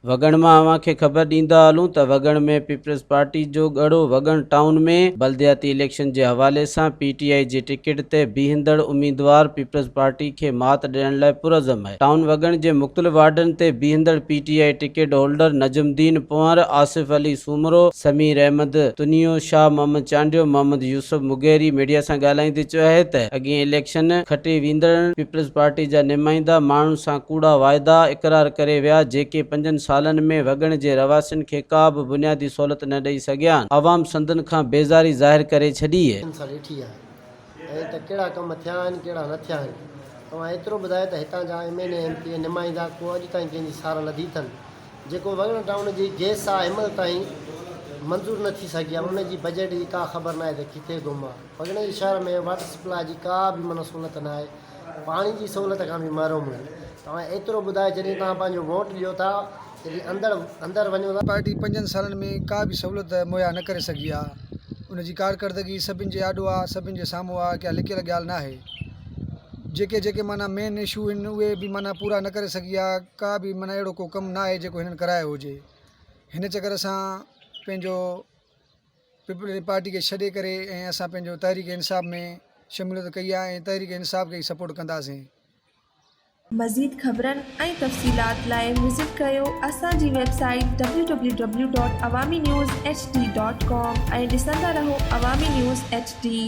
وڳڻ مان اوهان کي خبر ڏيندا هلون ته وڳڻ ۾ پيپلز پارٽي جو ڳڙهو وڳڻ ٽائون ۾ بلدياتي اليڪشن جي حوالي سان پي ٽي آء جي ٽڪيٽ تي بيهندڙ اميدوار پيپلز پارٽي کي مات ڏيڻ لاء پرعزم آهي. ٽائون وڳڻ جي مختلف وارڊن تي بيهندڙ P T I ticket holder Najm Uddin Panhwar, Asif Ali Soomro, Sameer Ahmed Tunio, Shah Muhammad Chandio, Muhammad Yousuf Mugheri media سان ڳالهائيندي چيو آهي ته اڳئين اليڪشن کٽي ويندڙن پيپلز پارٽي جا نمائندا ماڻهن سان ڪوڙا واعدا اقرار ڪري ويا جيڪي پنجن سالن ۾ وڳڻ جي رهواسين کي ڪا به بنيادي سهولت نه ڏئي سگهيا آهن عوام سندن کان بيزاري ظاهر ڪري ڇڏي. اکين سان ڏٺي آهي ۽ ته ڪهڙا ڪم ٿيا آهن ڪهڙا نه ٿيا آهن توهان ايترو ٻڌايو ته هتان جا M N A M P A نمائندا ڪو اڄ تائين ڪنهن جي سار لڌي اٿن جيڪو وڳڻ ٽائون جي گيس آ هن مهل تائين منظور نه ٿي سگهي آهي ان جي بجيٽ جي ڪا خبر ناهي ته ڪٿي گم آهي وڳڻ جي شهر ۾ واٽر سپلاء جي ڪا به معنيٰ سهولت ناهي پاڻي جي سهولت کان به محروم آهن. توهان ايترو ٻڌايو جڏهن توهان پنهنجو ووٽ ڏيو ٿا تڏهن اندڙ اندر وڃو ٿا. پارٽي پنجن سالن ۾ ڪا به سهولت مهيا نه ڪري سگهي آ ان جي ڪارڪردگي سڀن جي آڏو آ سڀن جي سامهون آ ڪا لڪيل ڳالهه ناهي جيڪي جيڪي معنيٰ مين اشو آهن اهي به معنيٰ پورا نه ڪري سگهي آ ڪا به معنيٰ اهڙو ڪو ڪم ناهي جيڪو هنن ڪرايو هجي هن چڪر اسان پنهنجو پيپلز پارٽي کي ڇڏي ڪري ۽ اسان پنهنجو تحريڪ انصاف ۾ شموليت ڪئي آهي ۽ تحريڪ انصاف کي ئي سپورٽ ڪنداسين. مزيد خبرن ۽ تفصيلات لاء وزٽ ڪريو اسان جي website W W W dot Awami news H D dot com ۽ ڏسندا رهو عوامي نيوز ايڇ ڊي.